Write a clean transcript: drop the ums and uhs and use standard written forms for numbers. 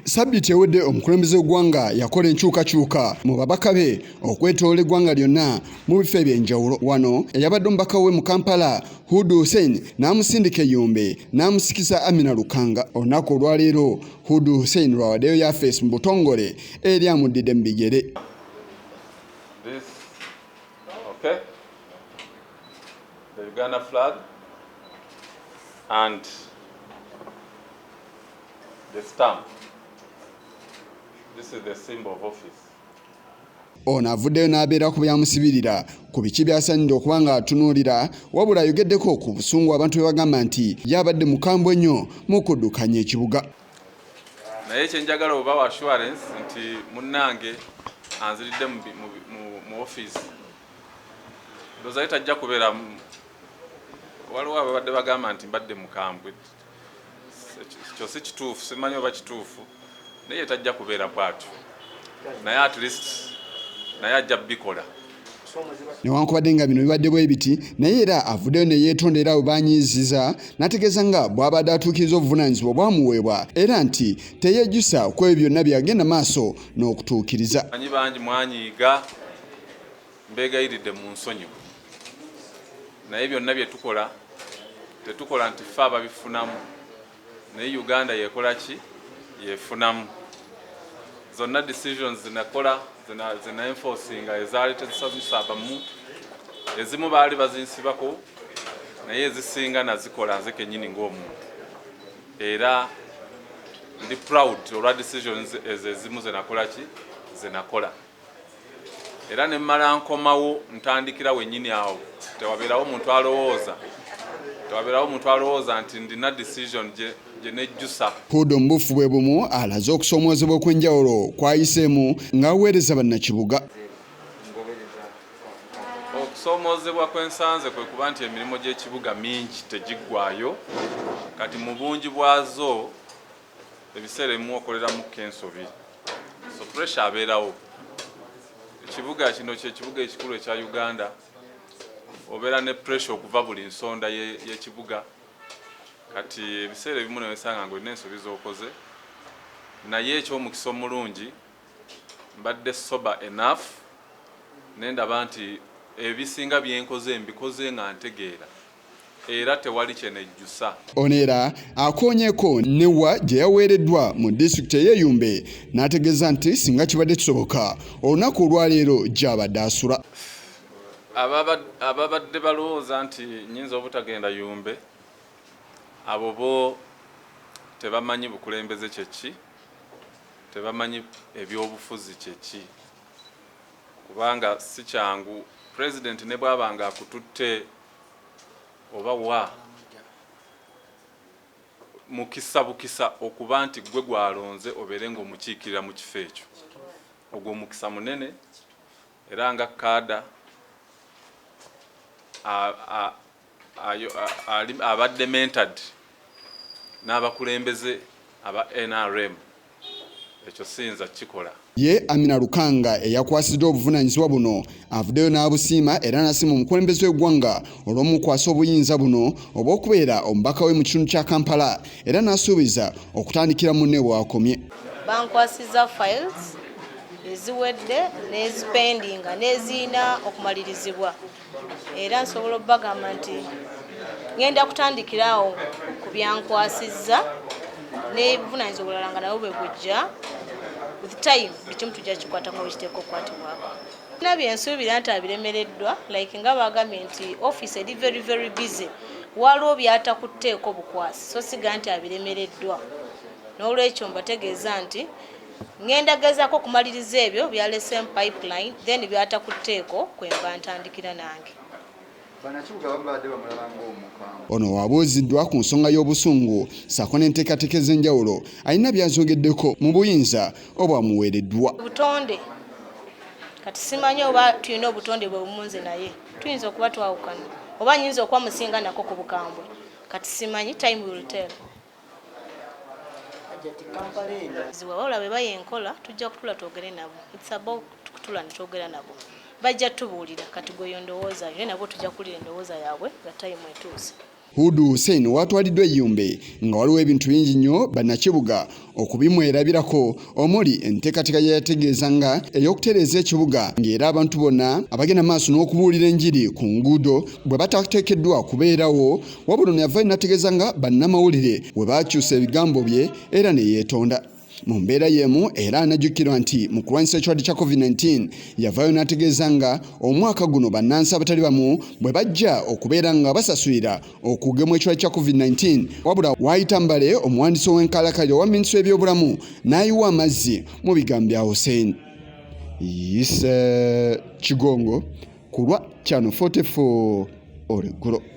Sabbiiti ewedde omukulembeze w'eggwanga yakola enkyukakyuka mu babaka be okwetoloola eggwanga lyonna mu bifo eby'enjawulo. Wano eyabadde omubaka we mu Kampala, Hudu Hussein, n'amusindika e Yumbe n'amusikisa Amina Lukanga. Olunaku olwaleero Hudu Hussein lwawaddeyo yafeesi mu butongole eri amuddidde mu bigere. This, okay, the Uganda flag and the stamp. This is the symbol of office. Ono avuddeyo n'abeera ku byamusibirira ku biki by'asaanidde okuba ng'atunuulira, wabula ayogeddeko ku busungu abantu bwe bagamba nti yabadde mukambwe nnyo mu kuddukanya ekibuga. Naye kyenjagala obawa assurance nti munnange anziridde mu office, ndowooza ye tajja kubeera. Waliwo ababadde bagamba nti mbadde mukambwe. Ekyo si kituufu, simanyi oba kituufu, naye ye tajja kubeera bw'atyo, naye at least naye ajja bikola. Newankubadde nga bino bibadde bwe biti, naye era avuddeyo ne yeetonda era bwe banyiiziza n'ategeeza nga bw'abadde atuukiriza obuvunaanyizibwa obwamuweebwa era nti teyejjusa ku ebyo byonna bye yagenda maaso n'okutuukiriza. Manyi bangi mwanyiiga, mbeegayiridde mu nsonyiwe, naye byonna bye tukola tetukola nti ffe ababifunamu, naye Uganda yekola ki yefunamu. Zonna decisions zinakola zina enforcinga ezaali tezisanyusa abamu, ezimu baali bazinsibako, naye ezisinga nazikola nze kennyini ng'omuntu, era ndi proud olwa decisions ezo ezimu zenakola ki zenakola. Era ne mmala nkomawo ntandikira wennyini awo. Tewabeerawo muntu alowooza nti ndina decision gye nejjusa. Hudo mu bufu bwe bumu alaze okusoomoozebwa okw'enjawulo kw'ayiseemu ng'aweereza bannakibuga. Okusoomoozebwa kwensanze kwe kuba nti emirimu gy'ekibuga mingi, tegiggwayo. Kati mu bungi bwazo ebiseera ebimu okoleramu ensobi, so pressure abeerawo. Ekibuga kino kyekibuga ekikulu ekya Uganda, obeera ne pressure okuva buli nsonda y'ekibuga. Kati ebiseera ebimu newesanga nga olina ensobi z'okoze, naye ekyomukisa omulungi mbadde sober enough nendaba nti ebisinga byenkoze mbikoze nga ntegeera era tewali kyenejjusa. Ono era akoonyeeko newa gye yaweereddwa mu disitulikiti ey'e Yumbe n'ategeeza nti singa kibadde kisoboka olunaku olwaleero gy'abadde asula. Ababadde balowooza nti nyinza obutagenda Yumbe, abo bo tebamanyi bukulembeze kyeki, tebamanyi ebyobufuzi kyeki, kubanga si kyangu pulezidenti ne bw'aba nga akututte oba wa mukisa bukisa okuba nti gwe gwalonze obeere ng'omukiikirira mu kifo ekyo. Ogwo omukisa munene, era nga cadre abadde mentored n'abakulembeze aba NRM, ekyo siyinza kukikola. Ye Amina Lukanga eyakwasiddwa obuvunaanyizibwa buno avuddeyo n'abusiima era n'asiima omukulembeze w'eggwanga olw'omukwasa obuyinza buno obw'okubeera omubaka we mu kitundu kya Kampala, era n'asuubiza okutandikira munne bw'akomye. Bankwasiza files eziwedde n'ezipendinga n'eziyina okumalirizibwa, era nsobola okubagamba nti ngenda kutandikirawo ku byankwasizza n'ebuvunanyizibwa obulala nga nabo bwe bujja. With time buli kimu tujja kikwatako bwe kiteeka okukwatibwako. Na byensuubira nti abiremereddwa, like nga bagambye nti office eri very very busy, waliwo byatakutteeko bukwasi, so siga nti abiremereddwa. N'olwekyo mbategeeza nti ngenda gezaako okumaliriza ebyo byalese mu pipeline, then byatakutteeko kwenva ntandikira nange. Bannakibuga abamu babadde bamulaba ng'omukambwe. Ono wabuuziddwa ku nsonga y'obusungu ssaako n'enteekateeka ez'enjawulo alina by'azogeddeko mu buyinza obwamuweereddwa. Butonde, kati simanyi oba tulina obutonde bwe bumunze, naye tuyinza okuba twawukana oba nyinza okuba musinga nako ku bukambwe. Kati simanyi, time will tell. Wabula bwe bayenkola tujja kutula twogere nabo. It's about kutula ne twogera nabo, bajja tubuulira. Kati gweyo ndowooza yo, naye nabo tujja kuwulira endowooza yaabwe nga time etuuse. Hudu Hussein watwaliddwa e Yumbe nga waliwo ebintu bingi nnyo bannakibuga okubimwerabirako omuli enteekateeka gye yategeeza nga ey'okutereeza ekibuga ng'era abantu bonna abagenda maaso n'okubuulira enjiri ku nguudo bwe batateekeddwa kubeerawo wabula ono yavaayo n'ategeeza nga bannamawulire bwe baakyusa ebigambo bye era ne yeetonda. Mu mbeera y'emu era anajjukirwa nti mu kulwanyisa ekirwadde kya COVID-19 yavaayo n'ategeeza nga omwaka guno bannansi abatali bamu bwe bajja okubeera nga basasulira okugemwa ekirwadde kya COVID-19 wabula waayita mbale omuwandiisi ow'enkalakkalira owa minisitule y'ebyobulamu n'ayiwa amazzi mu bigambo bya Hussein Yise Kigongo ku lwa Channel 44 olweggulo.